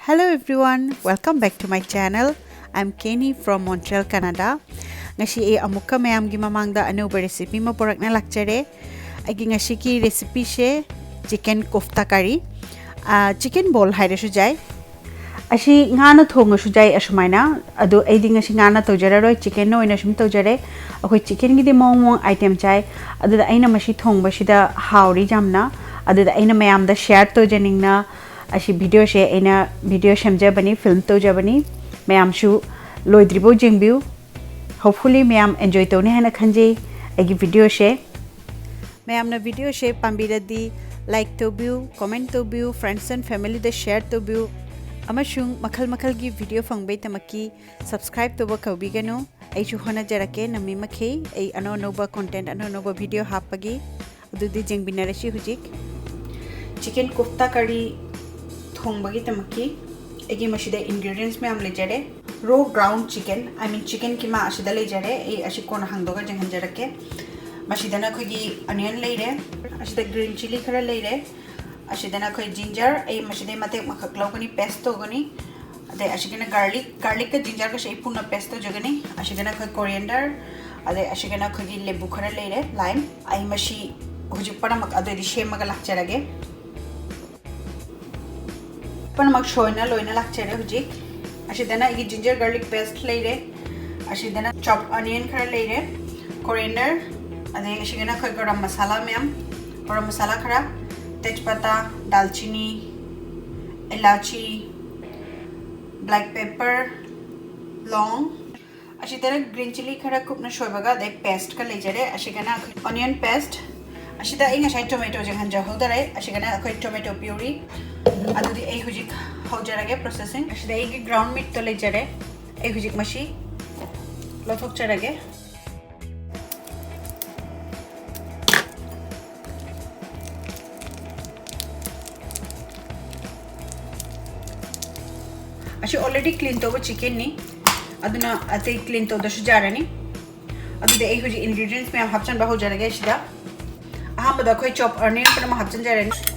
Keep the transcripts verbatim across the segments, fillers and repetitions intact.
Hello everyone, welcome back to my channel. I'm Kenny from Montreal, Canada. ꯉꯁꯤ ꯑꯩ ꯑꯃꯨꯛꯀ ꯃꯌꯥꯝꯒꯤ ꯃꯃꯥꯡꯗ ꯑꯅꯧꯕ recipe ꯑꯃ ꯄꯨꯔꯛꯅ ꯂꯥꯛꯆꯔꯦ꯫ ꯑꯩꯒꯤ ꯉꯁꯤꯒꯤ recipeꯁꯦ chicken kofta curry, chicken ball ꯍꯥꯏꯔꯁꯨ ꯌꯥꯏ꯫ ꯑꯁꯤ ꯉꯥꯅ ꯊꯣꯡꯉꯁꯨ ꯌꯥꯏ ꯑꯁꯨꯃꯥꯏꯅ, ꯑꯗꯣ ꯑꯩꯗꯤ ꯉꯁꯤ ꯉꯥꯅ ꯇꯧꯖꯔꯔꯣꯏ, chickenꯅ ꯑꯣꯏꯅ ꯁꯨꯝ ꯇꯧꯖꯔꯦ꯫ ꯑꯩꯈꯣꯏ chickenꯒꯤꯗꯤ ꯃꯑꯣꯡ ꯃꯑꯣꯡ item ꯆꯥꯏ꯫ ꯑꯗꯨꯗ ꯑꯩꯅ ꯃꯁꯤ ꯊꯣꯡꯕꯁꯤꯗ ꯍꯥꯎꯔꯤ ꯌꯥꯝꯅ꯫ ꯑꯗꯨꯗ ꯑꯩꯅ ꯃꯌꯥꯝꯗ share ꯇꯧꯖꯅꯤꯡꯅ ꯑꯁꯤ videoꯁꯦ ꯑꯩꯅ video ꯁꯦꯝꯖꯕꯅꯤ, film ꯇꯧꯖꯕꯅꯤ꯫ ꯃꯌꯥꯝꯁꯨ ꯂꯣꯏꯗ꯭ꯔꯤꯐꯥꯎ ꯌꯦꯡꯕꯤꯌꯨ꯫ Hopefully ꯃꯌꯥꯝ enjoy ꯇꯧꯅꯤ ꯍꯥꯏꯅ ꯈꯟꯖꯩ ꯑꯩꯒꯤ videoꯁꯦ꯫ ꯃꯌꯥꯝꯅ videoꯁꯦ ꯄꯥꯝꯕꯤꯔꯗꯤ like ꯇꯧꯕꯤꯌꯨ, comment ꯇꯧꯕꯤꯌꯨ, friends and familyꯗ share ꯇꯧꯕꯤꯌꯨ, ꯑꯃꯁꯨꯡ ꯃꯈꯜ ꯃꯈꯜꯒꯤ video ꯐꯪꯕꯩꯗꯃꯛꯀꯤ subscribe ꯇꯧꯕ ꯀꯥꯎꯕꯤꯒꯅꯨ꯫ ꯑꯩꯁꯨ ꯍꯣꯠꯅꯖꯔꯛꯀꯦ ꯅꯝꯃꯤ ꯃꯈꯩ ꯑꯩ ꯑꯅꯧ ꯑꯅꯧꯕ content, ꯑꯅꯧ ꯑꯅꯧꯕ video ꯍꯥꯞꯄꯒꯤ꯫ ꯑꯗꯨꯗꯤ ꯌꯦꯡꯃꯤꯟꯅꯔꯁꯤ ꯍꯧꯖꯤꯛ꯫ Chicken kofta curry ꯊꯣꯡꯕꯒꯤꯗꯃꯛꯀꯤ ꯑꯩꯒꯤ ꯃꯁꯤꯗ ingredients ꯃꯌꯥꯝ ꯂꯩꯖꯔꯦ꯫ Raw ground chicken, I mean chicken ꯀꯤꯃꯥ ꯑꯁꯤꯗ ꯂꯩꯖꯔꯦ꯫ ꯑꯩ ꯑꯁꯤ ꯀꯣꯟꯅ ꯍꯥꯡꯗꯣꯛꯑꯒ ꯌꯦꯡꯍꯟꯖꯔꯛꯀꯦ꯫ ꯃꯁꯤꯗꯅ ꯑꯩꯈꯣꯏꯒꯤ onion ꯂꯩꯔꯦ, ꯑꯁꯤꯗ green chilli ꯈꯔ ꯂꯩꯔꯦ, ꯑꯁꯤꯗꯅ ꯑꯩꯈꯣꯏ ginger, ꯑꯩ ꯃꯁꯤꯗꯩ ꯃꯇꯦꯛ ꯑꯃꯈꯛ ꯂꯧꯒꯅꯤ, paste ꯇꯧꯒꯅꯤ꯫ ꯑꯗꯩ ꯑꯁꯤꯒꯤꯅ garlic, garlicꯀ gingerꯒꯁꯦ ꯑꯩ ꯄꯨꯟꯅ paste ꯇꯧꯖꯒꯅꯤ꯫ ꯑꯁꯤꯒꯅ ꯑꯩꯈꯣꯏ coriander, ꯑꯗꯩ ꯑꯁꯤꯒꯅ ꯑꯩꯈꯣꯏꯒꯤ ꯂꯦꯕꯨ ꯈꯔ ꯂꯩꯔꯦ, lime꯫ ꯑꯩ ꯃꯁꯤ ꯍꯧꯖꯤꯛ ꯄꯨꯝꯅꯃꯛ ꯑꯗꯨꯗꯤ ꯁꯦꯝꯃꯒ ꯂꯥꯛꯆꯔꯒꯦ꯫ ꯄꯨꯝꯅꯃꯛ ꯁꯣꯏꯅ ꯂꯣꯏꯅ ꯂꯥꯛꯆꯔꯦ ꯍꯧꯖꯤꯛ꯫ ꯑꯁꯤꯗꯅ ꯑꯩꯒꯤ ginger garlic paste ꯂꯩꯔꯦ, ꯑꯁꯤꯗꯅ chop onion ꯈꯔ ꯂꯩꯔꯦ, coriander, ꯑꯗꯩ ꯑꯁꯤꯒꯅ ꯑꯩꯈꯣꯏ garam masala ꯃꯌꯥꯝ, garam masala ꯈꯔ, ꯇꯦꯖꯄꯇꯥ, ꯗꯥꯜꯆꯤꯅꯤ, ꯏꯂꯥꯆꯤ, black pepper, ꯂꯣꯡ꯫ ꯑꯁꯤꯗꯅ green chilli ꯈꯔ ꯀꯨꯞꯅ ꯁꯣꯏꯕꯒ ꯑꯗꯩ pasteꯀ ꯂꯩꯖꯔꯦ꯫ ꯑꯁꯤꯒꯅ ꯑꯩꯈꯣꯏ onion paste꯫ ꯑꯁꯤꯗ ꯑꯩ ꯉꯁꯥꯏ tomato ꯌꯦꯡꯍꯟꯖꯍꯧꯗꯔꯦ꯫ ꯑꯁꯤꯒꯅ ꯑꯩꯈꯣꯏ tomato puree꯫ ꯑꯗꯨꯗꯤ ꯑꯩ ꯍꯧꯖꯤꯛ ꯍꯧꯖꯔꯒꯦ processing꯫ ꯑꯁꯤꯗ ꯑꯩꯒꯤ ground meatꯇꯣ ꯂꯩꯖꯔꯦ꯫ ꯑꯩ ꯍꯧꯖꯤꯛ ꯃꯁꯤ ꯂꯧꯊꯣꯛꯆꯔꯒꯦ꯫ ꯑꯁꯤ already clean ꯇꯧꯕ chickenꯅꯤ, ꯑꯗꯨꯅ ꯑꯇꯩ clean ꯇꯧꯗ꯭ꯔꯁꯨ ꯌꯥꯔꯅꯤ꯫ ꯑꯗꯨꯗꯤ ꯑꯩ ꯍꯧꯖꯤꯛ ingredients ꯃꯌꯥꯝ ꯍꯥꯞꯆꯤꯟꯕ ꯍꯧꯖꯔꯒꯦ꯫ ꯁꯤꯗ ꯑꯍꯥꯟꯕꯗ ꯑꯩꯈꯣꯏ chop onion ꯄꯨꯝꯅꯃꯛ ꯍꯥꯞꯆꯤꯟꯖꯔꯅꯤ꯫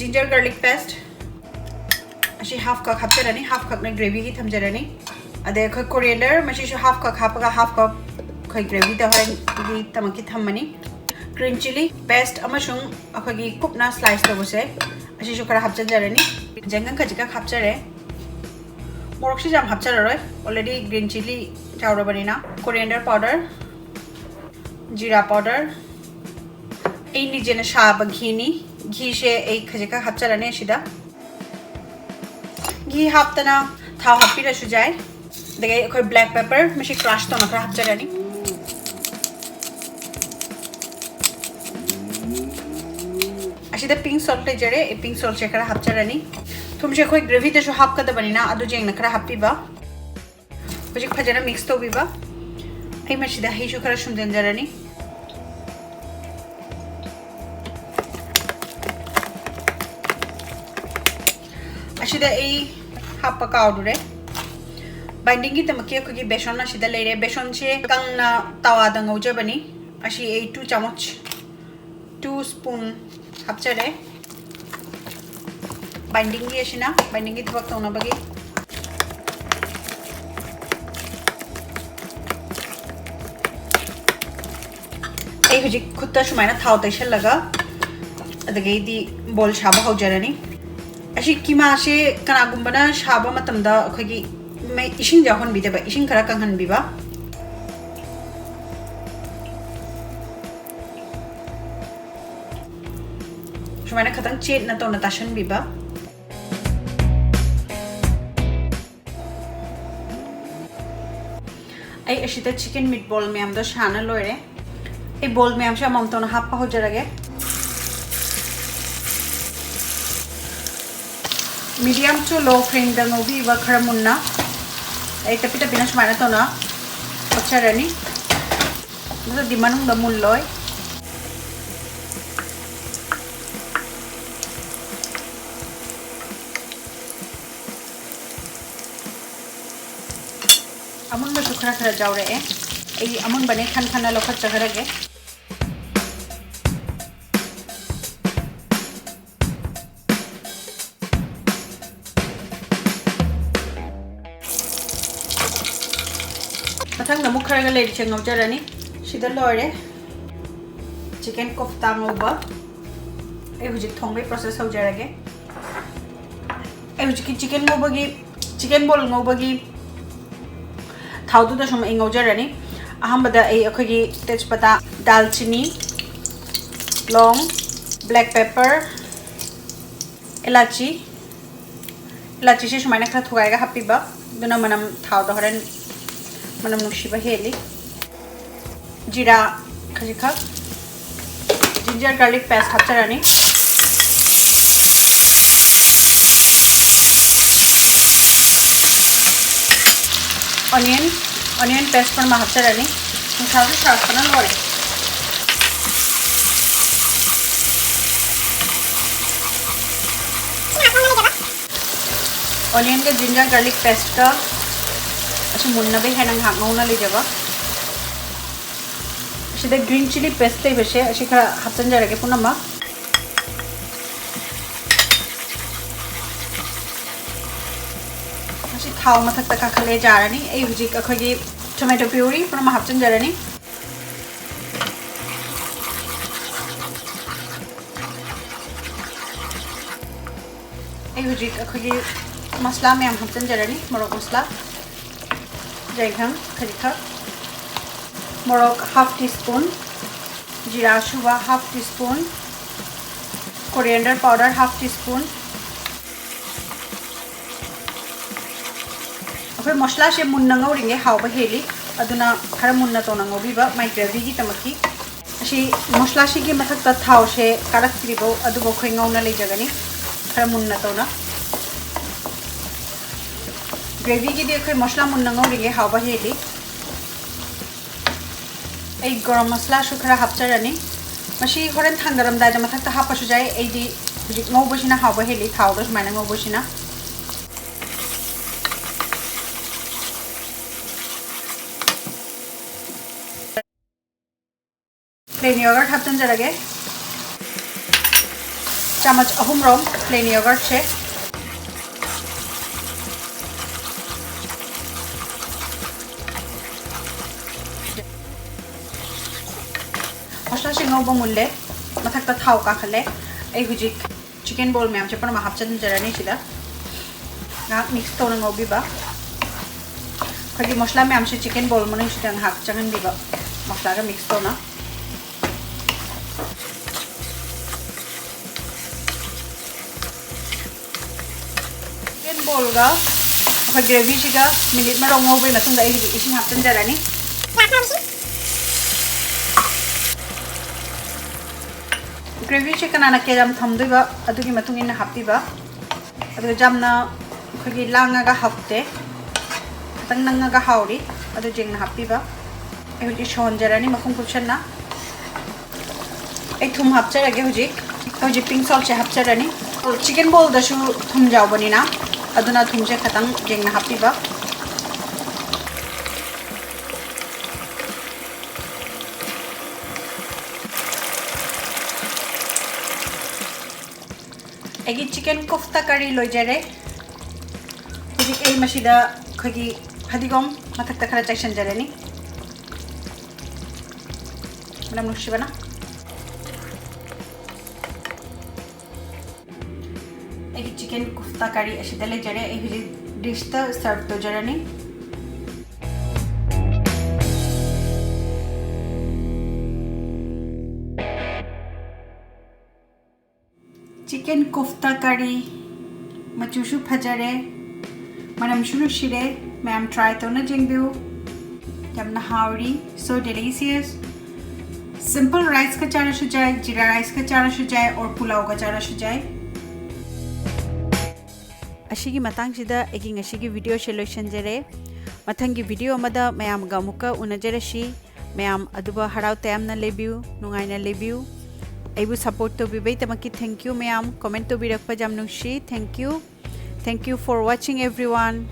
Ginger garlic paste, ꯁꯤ half cup ꯍꯥꯞꯆꯔꯅꯤ, half cupꯅ gravyꯒꯤ ꯊꯝꯖꯔꯅꯤ꯫ ꯑꯗꯩ ꯑꯩꯈꯣꯏ coriander, ꯃꯁꯤꯁꯨ half cup ꯍꯥꯞꯄꯒ half cup ꯑꯩꯈꯣꯏ gravyꯗ ꯍꯣꯔꯦꯟꯒꯤꯗꯃꯛꯀꯤ ꯊꯝꯃꯅꯤ꯫ Green chilli paste ꯑꯃꯁꯨꯡ ꯑꯩꯈꯣꯏꯒꯤ ꯀꯨꯞꯅ slice ꯇꯧꯕꯁꯦ, ꯑꯁꯤꯁꯨ ꯈꯔ ꯍꯥꯞꯆꯤꯟꯖꯔꯅꯤ꯫ ꯖꯦꯡꯒꯪ ꯈꯖꯤꯛꯈꯛ ꯍꯥꯞꯆꯔꯦ꯫ ꯃꯣꯔꯣꯛꯁꯤꯁꯨ ꯌꯥꯝ ꯍꯥꯞꯆꯔꯔꯣꯏ, already green chilli ꯌꯥꯎꯔꯕꯅꯤꯅ꯫ Coriander powder, jeera powder, ꯑꯩ ꯅꯤꯖꯦꯅ ꯁꯥꯕ ꯘꯤꯅꯤ꯫ ꯘꯤꯁꯦ ꯑꯩ ꯈꯖꯤꯛꯈꯛ ꯍꯥꯞꯆꯔꯅꯤ ꯑꯁꯤꯗ꯫ ꯘꯤ ꯍꯥꯞꯇꯅ ꯊꯥꯎ ꯍꯥꯞꯄꯤꯔꯁꯨ ꯌꯥꯏ꯫ ꯑꯗꯒꯤ ꯑꯩꯈꯣꯏ black pepper, ꯃꯁꯤ crush ꯇꯧꯅ ꯈꯔ ꯍꯥꯞꯆꯔꯅꯤ꯫ ꯑꯁꯤꯗ pink salt ꯂꯩꯖꯔꯦ, ꯑꯩ pink saltꯁꯦ ꯈꯔ ꯍꯥꯞꯆꯔꯅꯤ꯫ ꯊꯨꯝꯁꯦ ꯑꯩꯈꯣꯏ gravyꯗꯁꯨ ꯍꯥꯞꯀꯗꯕꯅꯤꯅ ꯑꯗꯨ ꯌꯦꯡꯅ ꯈꯔ ꯍꯥꯞꯄꯤꯕ꯫ ꯍꯧꯖꯤꯛ ꯐꯖꯅ mix ꯇꯧꯕꯤꯕ꯫ ꯑꯩ ꯃꯁꯤꯗ ꯍꯩꯁꯨ ꯈꯔ ꯁꯨꯝꯖꯤꯟꯖꯔꯅꯤ꯫ ꯑꯁꯤꯗ ꯑꯩ ꯍꯥꯞꯄ ꯀꯥꯎꯔꯨꯔꯦ꯫ Bindingꯒꯤꯗꯃꯛꯀꯤ ꯑꯩꯈꯣꯏꯒꯤ ꯕꯦꯁꯣꯟ ꯑꯁꯤꯗ ꯂꯩꯔꯦ꯫ ꯕꯦꯁꯣꯟꯁꯦ ꯀꯪꯅ ꯇꯋꯥꯗ ꯉꯧꯖꯕꯅꯤ꯫ ꯑꯁꯤ ꯑꯩ two ꯆꯥꯃꯁ, two spoon ꯍꯥꯞꯆꯔꯦ꯫ Bindingꯒꯤ ꯑꯁꯤꯅ bindingꯒꯤ ꯊꯕꯛ ꯇꯧꯅꯕꯒꯤ꯫ ꯑꯩ ꯍꯧꯖꯤꯛ ꯈꯨꯠꯇ ꯁꯨꯃꯥꯏꯅ ꯊꯥꯎ ꯇꯩꯁꯜꯂꯒ ꯑꯗꯒꯤꯗꯤ ball ꯁꯥꯕ ꯍꯧꯖꯔꯅꯤ꯫ ꯑꯁꯤ ꯀꯤꯃꯥꯁꯦ ꯀꯅꯥꯒꯨꯝꯕꯅ ꯁꯥꯕ ꯃꯇꯝꯗ ꯑꯩꯈꯣꯏꯒꯤ ꯃꯩ, ꯏꯁꯤꯡ ꯌꯥꯎꯍꯟꯕꯤꯗꯕ, ꯏꯁꯤꯡ ꯈꯔ ꯀꯪꯍꯟꯕꯤꯕ꯫ ꯁꯨꯃꯥꯏꯅ ꯈꯤꯇꯪ ꯆꯦꯠꯅ ꯇꯧꯅ ꯇꯥꯁꯟꯕꯤꯕ꯫ ꯑꯩ ꯑꯁꯤꯗ chicken meat ball ꯃꯌꯥꯝꯗꯣ ꯁꯥꯅ ꯂꯣꯏꯔꯦ꯫ ꯑꯩ ball ꯃꯌꯥꯝꯁꯦ ꯑꯃꯃꯝꯇ ꯑꯣꯏꯅ ꯍꯥꯞꯄ ꯍꯧꯖꯔꯒꯦ꯫ Medium to low flameꯗ ꯉꯧꯕꯤꯕ ꯈꯔ ꯃꯨꯟꯅ꯫ ꯑꯩ ꯇꯞꯄꯤ ꯇꯞꯄꯤꯅ ꯁꯨꯃꯥꯏꯅ ꯇꯧꯅ ꯀꯣꯠꯆꯔꯅꯤ꯫ ꯑꯗꯨꯗꯤ ꯃꯅꯨꯡꯗ ꯃꯨꯜꯂꯣꯏ꯫ ꯑꯃꯨꯟꯕꯁꯨ ꯈꯔ ꯈꯔ ꯌꯥꯎꯔꯛꯑꯦ꯫ ꯑꯩ ꯑꯃꯨꯟꯕꯅꯦ ꯈꯟ ꯈꯟꯅ ꯂꯧꯈꯠꯆꯈ꯭ꯔꯒꯦ꯫ ꯃꯊꯪꯗ ꯑꯃꯨꯛ ꯈꯔꯒ ꯂꯩꯔꯤꯁꯦ ꯉꯧꯖꯔꯅꯤ꯫ ꯁꯤꯗ ꯂꯣꯏꯔꯦ꯫ Chicken kofta ꯉꯧꯕ꯫ ꯑꯩ ꯍꯧꯖꯤꯛ ꯊꯣꯡꯕꯒꯤ process ꯍꯧꯖꯔꯒꯦ꯫ ꯑꯩ ꯍꯧꯖꯤꯛꯀꯤ chicken ꯉꯧꯕꯒꯤ, chicken ball ꯉꯧꯕꯒꯤ ꯊꯥꯎꯗꯨꯗ ꯁꯨꯝ ꯑꯩ ꯉꯧꯖꯔꯅꯤ꯫ ꯑꯍꯥꯟꯕꯗ ꯑꯩ ꯑꯩꯈꯣꯏꯒꯤ ꯇꯦꯖꯄꯇꯥ, ꯗꯥꯜꯆꯤꯅꯤ, ꯂꯣꯡ, black pepper, ꯏꯂꯥꯆꯤ, ꯏꯂꯥꯆꯤꯁꯦ ꯁꯨꯃꯥꯏꯅ ꯈꯔ ꯊꯨꯒꯥꯏꯔꯒ ꯍꯥꯞꯄꯤꯕ, ꯑꯗꯨꯅ ꯃꯅꯝ, ꯊꯥꯎꯗ ꯍꯣꯔꯦꯟ ꯃꯅꯝ ꯅꯨꯡꯁꯤꯕ ꯍꯦꯜꯂꯤ꯫ ꯖꯤꯔꯥ ꯈꯖꯤꯛꯈꯛ, ginger garlic paste ꯍꯥꯞꯆꯔꯅꯤ꯫ Onion, onion paste ꯈꯔ ꯑꯃ ꯍꯥꯞꯆꯔꯅꯤ꯫ ꯅꯨꯡꯁꯥꯁꯨ ꯁꯥꯔꯛꯄꯅ ꯂꯣꯏꯔꯦ꯫ Onionꯒ ginger garlic pasteꯀ ꯑꯁꯤ ꯃꯨꯟꯅꯕ ꯍꯦꯟꯅ ꯉꯥꯏꯍꯥꯛ ꯉꯧꯅ ꯂꯩꯖꯕ꯫ ꯑꯁꯤꯗ green chilli paste ꯂꯩꯕꯁꯦ ꯑꯁꯤ ꯈꯔ ꯍꯥꯞꯆꯤꯟꯖꯔꯒꯦ ꯄꯨꯝꯅꯃꯛ꯫ ꯑꯁꯤ ꯊꯥꯎ ꯃꯊꯛꯇ ꯀꯥꯈꯠꯂꯦ ꯌꯥꯔꯅꯤ꯫ ꯑꯩ ꯍꯧꯖꯤꯛ ꯑꯩꯈꯣꯏꯒꯤ tomato puree ꯄꯨꯝꯅꯃꯛ ꯍꯥꯞꯆꯤꯟꯖꯔꯅꯤ꯫ ꯑꯩ ꯍꯧꯖꯤꯛ ꯑꯩꯈꯣꯏꯒꯤ ꯃꯁꯂꯥ ꯃꯌꯥꯝ ꯍꯥꯞꯆꯤꯟꯖꯔꯅꯤ꯫ ꯃꯣꯔꯣꯛ ꯃꯁꯂꯥ, ꯌꯥꯏꯉꯪ ꯈꯖꯤꯛꯈꯛ, ꯃꯣꯔꯣꯛ half teaspoon, ꯖꯤꯔꯥ ꯑꯁꯨꯕ half teaspoon, coriander powder half teaspoon꯫ ꯑꯩꯈꯣꯏ ꯃꯁꯂꯥꯁꯦ ꯃꯨꯟꯅ ꯉꯧꯔꯤꯉꯩ ꯍꯥꯎꯕ ꯍꯦꯜꯂꯤ, ꯑꯗꯨꯅ ꯈꯔ ꯃꯨꯟꯅ ꯇꯧꯅ ꯉꯧꯕꯤꯕ ꯃꯥꯏ gravyꯒꯤꯗꯃꯛꯀꯤ꯫ ꯑꯁꯤ ꯃꯁꯂꯥꯁꯤꯒꯤ ꯃꯊꯛꯇ ꯊꯥꯎꯁꯦ ꯀꯥꯔꯛꯇ꯭ꯔꯤꯐꯥꯎ ꯑꯗꯨꯕꯨ ꯑꯩꯈꯣꯏ ꯉꯧꯅ ꯂꯩꯖꯒꯅꯤ, ꯈꯔ ꯃꯨꯟꯅ ꯇꯧꯅ꯫ Gravyꯒꯤꯗꯤ ꯑꯩꯈꯣꯏ ꯃꯁꯂꯥ ꯃꯨꯟꯅ ꯉꯧꯔꯤꯉꯩ ꯍꯥꯎꯕ ꯍꯦꯜꯂꯤ꯫ ꯑꯩ ꯒꯔꯝ ꯃꯁꯂꯥꯁꯨ ꯈꯔ ꯍꯥꯞꯆꯔꯅꯤ꯫ ꯃꯁꯤ ꯍꯣꯔꯦꯟ ꯊꯥꯡꯗꯔꯝꯗꯥꯏꯗ ꯃꯊꯛꯇ ꯍꯥꯞꯄꯁꯨ ꯌꯥꯏ꯫ ꯑꯩꯗꯤ ꯍꯧꯖꯤꯛ ꯉꯧꯕꯁꯤꯅ ꯍꯥꯎꯕ ꯍꯦꯜꯂꯤ, ꯊꯥꯎꯗ ꯁꯨꯃꯥꯏꯅ ꯉꯧꯕꯁꯤꯅ꯫ Plain yogurt ꯍꯥꯞꯆꯤꯟꯖꯔꯒꯦ꯫ ꯆꯥꯃꯁ ꯑꯍꯨꯝꯔꯣꯝ plain yogurtꯁꯦ꯫ ꯃꯁꯂꯥꯁꯦ ꯉꯧꯕ ꯃꯨꯜꯂꯦ, ꯃꯊꯛꯇ ꯊꯥꯎ ꯀꯥꯈꯠꯂꯦ꯫ ꯑꯩ ꯍꯧꯖꯤꯛ ꯆꯤꯀꯟ ꯕꯣꯜ ꯃꯌꯥꯝꯁꯦ ꯄꯨꯝꯅꯃꯛ ꯍꯥꯞꯆꯤꯟꯖꯔꯅꯤ ꯁꯤꯗ꯫ ꯉꯥꯏꯍꯥꯛ ꯃꯤꯛꯁ ꯇꯧꯅ ꯉꯧꯕꯤꯕ꯫ ꯑꯩꯈꯣꯏꯒꯤ ꯃꯁꯂꯥ ꯃꯌꯥꯝꯁꯦ ꯆꯤꯀꯟ ꯕꯣꯜ ꯃꯅꯨꯡꯁꯤꯗ ꯉꯥꯏꯍꯥꯛ ꯆꯪꯍꯟꯕꯤꯕ, ꯃꯁꯂꯥꯒ ꯃꯤꯛꯁ ꯇꯧꯅ꯫ ꯆꯤꯀꯟ ꯕꯣꯜꯒ ꯑꯩꯈꯣꯏ ꯒ꯭ꯔꯦꯚꯤꯁꯤꯒ ꯃꯤꯅꯤꯠ ꯑꯃꯔꯣꯝ ꯉꯧꯕꯒꯤ ꯃꯇꯨꯡꯗ ꯑꯩ ꯍꯧꯖꯤꯛ ꯏꯁꯤꯡ ꯍꯥꯞꯆꯤꯟꯖꯔꯅꯤ꯫ ꯒ꯭ꯔꯦꯚꯤꯁꯦ ꯀꯅꯥꯅ ꯀꯌꯥꯝ ꯊꯝꯗꯣꯏꯕ ꯑꯗꯨꯒꯤ ꯃꯇꯨꯡ ꯏꯟꯅ ꯍꯥꯞꯄꯤꯕ꯫ ꯑꯗꯨꯒ ꯌꯥꯝꯅ ꯑꯩꯈꯣꯏꯒꯤ ꯂꯥꯡꯉꯒ ꯍꯥꯞꯇꯦ, ꯈꯤꯇꯪ ꯅꯪꯉꯒ ꯍꯥꯎꯔꯤ꯫ ꯑꯗꯨ ꯌꯦꯡꯅ ꯍꯥꯞꯄꯤꯕ꯫ ꯑꯩ ꯍꯧꯖꯤꯛ ꯁꯧꯍꯟꯖꯔꯅꯤ ꯃꯈꯨꯝ ꯀꯨꯞꯁꯟꯅ꯫ ꯑꯩ ꯊꯨꯝ ꯍꯥꯞꯆꯔꯒꯦ ꯍꯧꯖꯤꯛ꯫ ꯍꯧꯖꯤꯛ ꯄꯤꯡ ꯁꯣꯜꯠꯁꯦ ꯍꯥꯞꯆꯔꯅꯤ꯫ ꯆꯤꯀꯟ ꯕꯣꯜꯗꯁꯨ ꯊꯨꯝ ꯌꯥꯎꯕꯅꯤꯅ, ꯑꯗꯨꯅ ꯊꯨꯝꯁꯦ ꯈꯤꯇꯪ ꯌꯦꯡꯅ ꯍꯥꯞꯄꯤꯕ꯫ ꯑꯩꯒꯤ ꯆꯤꯀꯟ ꯀꯣꯐꯇꯥ ꯀꯔꯤ ꯂꯣꯏꯖꯔꯦ꯫ ꯍꯧꯖꯤꯛ ꯑꯩ ꯃꯁꯤꯗ ꯑꯩꯈꯣꯏꯒꯤ ꯐꯗꯤꯒꯣꯝ ꯃꯊꯛꯇ ꯈꯔ ꯆꯥꯏꯁꯤꯟꯖꯔꯅꯤ꯫ ꯃꯅꯝ ꯅꯨꯡꯁꯤꯕꯅ꯫ ꯑꯩꯒꯤ ꯆꯤꯀꯟ ꯀꯨꯐꯇꯥ ꯀꯔꯤ ꯑꯁꯤꯗ ꯂꯩꯖꯔꯦ꯫ ꯑꯩ ꯍꯧꯖꯤꯛ ꯗꯤꯁꯇ ꯁꯔꯚ ꯇꯧꯖꯔꯅꯤ꯫ ꯆꯤꯀꯟ ꯀꯨꯐꯇꯥ ꯀꯔꯤ ꯃꯆꯨꯁꯨ ꯐꯖꯔꯦ, ꯃꯅꯝꯁꯨ ꯅꯨꯡꯁꯤꯔꯦ꯫ ꯃꯌꯥꯝ ꯇ꯭ꯔꯥꯏ ꯇꯧꯅ ꯌꯦꯡꯕꯤꯌꯨ꯫ ꯌꯥꯝꯅ ꯍꯥꯎꯔꯤ꯫ So delicious. ꯁꯤꯝꯄꯜ ꯔꯥꯏꯁꯀ ꯆꯥꯔꯁꯨ ꯌꯥꯏ, ꯖꯤꯔꯥ ꯔꯥꯏꯁꯀ ꯆꯥꯔꯁꯨ ꯌꯥꯏ, or ꯄꯨꯂꯥꯎꯒ ꯆꯥꯔꯁꯨ ꯌꯥꯏ꯫ ꯑꯁꯤꯒꯤ ꯃꯇꯥꯡꯁꯤꯗ ꯑꯩꯒꯤ ꯉꯁꯤꯒꯤ ꯚꯤꯗꯤꯑꯣꯁꯦ ꯂꯣꯏꯁꯤꯟꯖꯔꯦ꯫ ꯃꯊꯪꯒꯤ ꯚꯤꯗꯤꯑꯣ ꯑꯃꯗ ꯃꯌꯥꯝꯒ ꯑꯃꯨꯛꯀ ꯎꯅꯖꯔꯁꯤ꯫ ꯃꯌꯥꯝ ꯑꯗꯨꯕꯨ ꯍꯔꯥꯎ ꯇꯌꯥꯝꯅ ꯂꯩꯕꯤꯌꯨ, ꯅꯨꯡꯉꯥꯏꯅ ꯂꯩꯕꯤꯌꯨ꯫ ꯑꯩꯕꯨ ꯁꯞꯄꯣꯔꯠ ꯇꯧꯕꯤꯕꯩꯗꯃꯛꯀꯤ thank you ꯃꯌꯥꯝ꯫ ꯀꯣꯃꯦꯟꯠ ꯇꯧꯕꯤꯔꯛꯄ ꯌꯥꯝ ꯅꯨꯡꯁꯤ꯫ Thank you. Thank you for watching everyone.